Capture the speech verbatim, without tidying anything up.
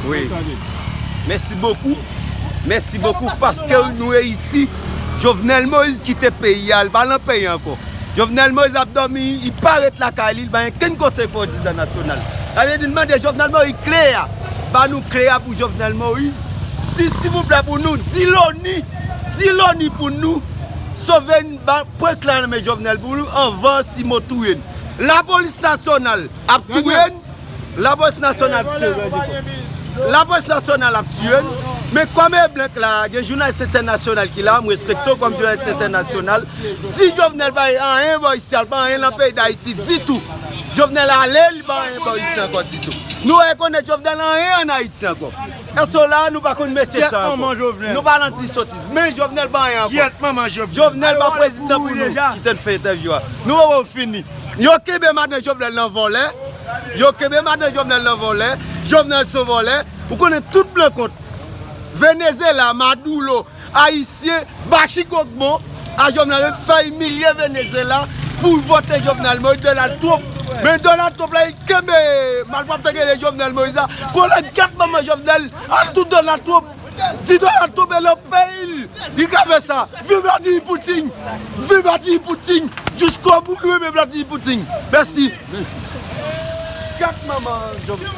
Wi. Mèsi bokou. Mèsi bokou paske nou reyisi. Jovenel Moïse kite peyi a, li pa nan peyi ankò. Jovenel Moïse ap dòmi, li pa ret lakay li, li pa gen kenn kote prezidan nasyonal. Sa vle di, n mande Jovenel Moïse kle a. Ba nou kle a pou Jovenel Moïse. Di silvouplè pou nou, di Loni, di Loni pou nou sove n, ba, pran kle a nan men Jovenel pou nou anvan Simo touye n. Lapolis nasyonal ap touye n. Lapolis nasyonal ap tiye n. Lapolis nasyonal ap tiye n. Men kòm e blank la, gen jounalis entènasyonal ki la, m respekte w kòm jounalis entènasyonal. Di Jovenel pa gen anyen bò isi a, l pa anyen nan peyi Dayiti ditou. Jovenel ale, li pa anyen bò isi ankò ditou. Nou rekonèt Jovenel anyen ann Ayiti ankò. Èske w la, nou pa konn mesye sa ankò. Nou pa nan di sotiz. Men Jovenel pa anyen ankò. Jovenel pa prezidan pou nou. Kite n fè entèvyou a. Nou wè w fini. Yo kenbe madan Jovenel nan vòlè. Yo kenbe madan Jovenel nan vòlè. Jovenel se yon vòlè. Ou konnen tout blan kont. Venezuela, Maduro, Ayisyen, ba chik bon a Jovenel, fè imilye Venezuela pou vote Jovenel Moïse, Donald Trump. Men Donald Trump la, li kenbe malpwòpte ke Jovenel Moïse la. Konnen gèt manman Jovenel, al tout Donald Trump. Di Donald Trump e nan peyi l. Li ka fè sa. Viv Vladimir Putin. Viv Vladimir Putin. Jiskobou nou renmen Vladimir Putin. Mèsi. Gèt manman Jovenel.